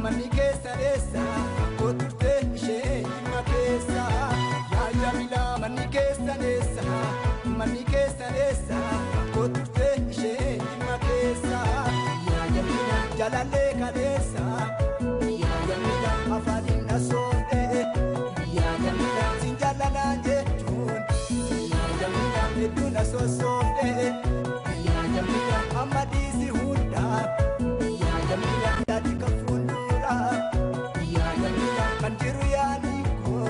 Manni keessa eessa kooturte ishee dhimma keessa. Yaa Jamila manni keessa eessa manni keessa eessa kooturte ishee dhimma keessa. Yaa Jamila jaalallee kaleessa. Yaa Jamila afaaniin asoofte. Yaa Jamila siin jaalalaa jechuun. Yaa Jamila hedduun asoosoofte. Yaa Jamila amma dhiisi hundaa. Yaa Jamila daadhii kan fuuldura. Yaa Jamila kan jiru yaani koo.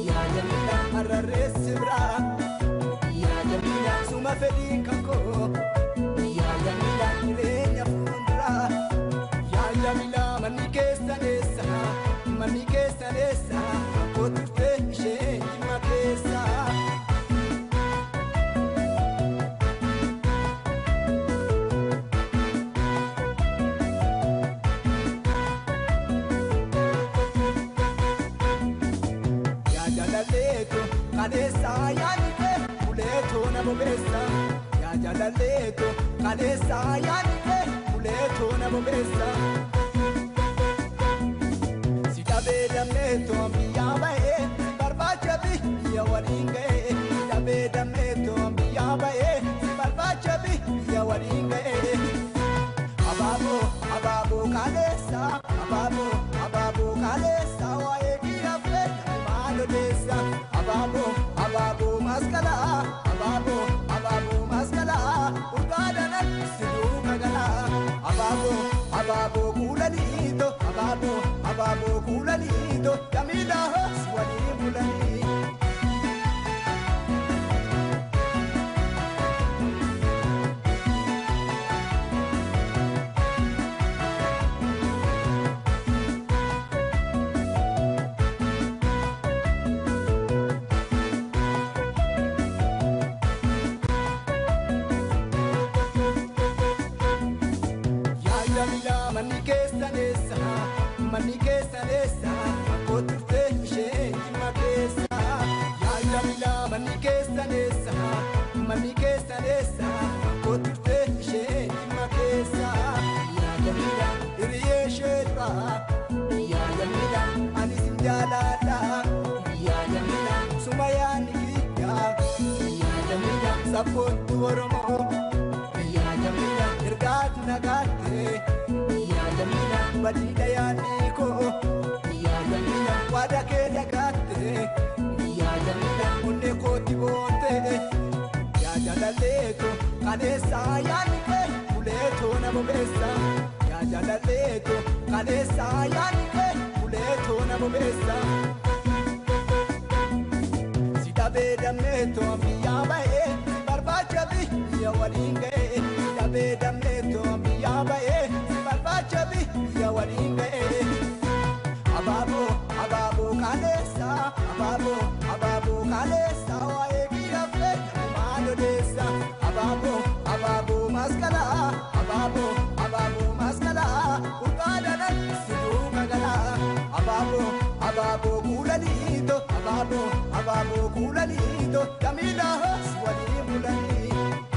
Yaa Jamila hararreessi biraa. Yaa Jamila suma fedhii kan koo. Yaa Jamila jireenya fuuldura. Yaa Jamila manni keessan eessa manni keessan eessa kooturte ishee dhimma keessa. Yaa jaalalleetu kaleessa yaani kee buleetu na bobeessa. Yaa jaalalleetu kaleessa yaani kee buleetu na bobeessa. Si dhabee dammeetu biyyaa ba'ee si barbaacha biyya waliin ga'ee. Si dhabee dammeetu biyyaa ba'ee si barbaacha biyya waliin ga'ee. Abaaboo abaaboo kaleessa abaaboo abaaboo kaleessa waa'ee kiyya fedha maal odeessa. Abaaboo abaaboo masqalaa abaaboo abaaboo masqalaa urgaadhaan si duuka galaa. Abaaboo abaaboo kuulaniito abaaboo abaaboo kuulaniito Jamila si waliin bulanii. Yaa Jamila manni keessan eessa manni keessan eessa kooturte ishee dhimma keessa. Yaa Jamila manni keessan eessa manni keessan eessa kooturte ishee dhimma keessa. Yaa Jamila hiriyee ishee duraa. Yaa Jamila ani sin jaaladha. Yaa Jamila suma yaani kiyya. Yaa Jamila sabboontu Oromoo. Yaa Jamila ergaati nagaatti. Yaa Jamila badiidha yaadni koo. Yaa Jamila waada kee dagaatti. Yaa Jamila onnee kootti boonte. Yaa jaalalleetu kaleessa yaani kee buleetu na bobeessa. Yaa jaalalleetu kaleessa yaani kee buleetu na bobeessa. Si dhabee dammeetu biyyaa ba'ee si barbaacha biyya waliin ga'ee. Si dhabee dammeetu biyyaa ba'ee si barbaacha biyya waliin ga'ee. Abaaboo abaaboo kaleessa abaaboo abaaboo kaleessa waa'ee kiyya fedha maal odeessa. Abaaboo abaaboo masqalaa abaaboo abaaboo masqalaa urgaadhaan si duuka galaa. Abaaboo abaaboo kuulaniito abaaboo abaaboo kuulaniito Jamila si waliin bulanii.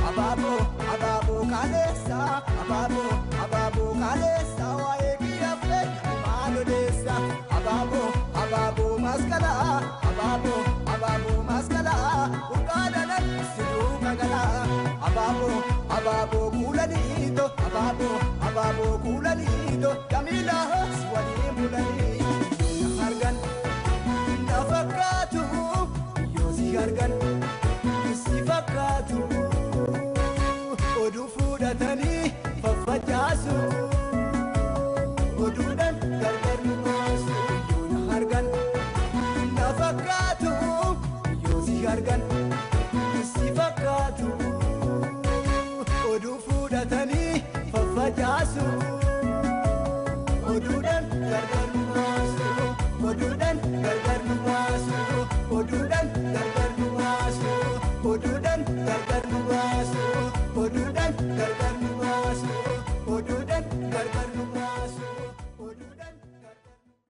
Abaaboo abaaboo kaleessa abaaboo abaaboo kaleessa waa'ee kiyya fedha maal odeessa. Abaaboo abaaboo masqalaa abaaboo abaaboo masqalaa urgaadhaan si duuka galaa. Abaaboo abaaboo kuulaniito abaaboo abaaboo kuulaniito Jamila si waliin bulanii. Yoo na argan na fakkaatu yoo si argan si fakkaatu oduu fudhatanii faffacaasu oduudhaan gargar nu baasu. Yoo na argan na fakkaatu yoo si argan si fakkaatu oduu fudhatanii faffacaasu oduudhaan gargar.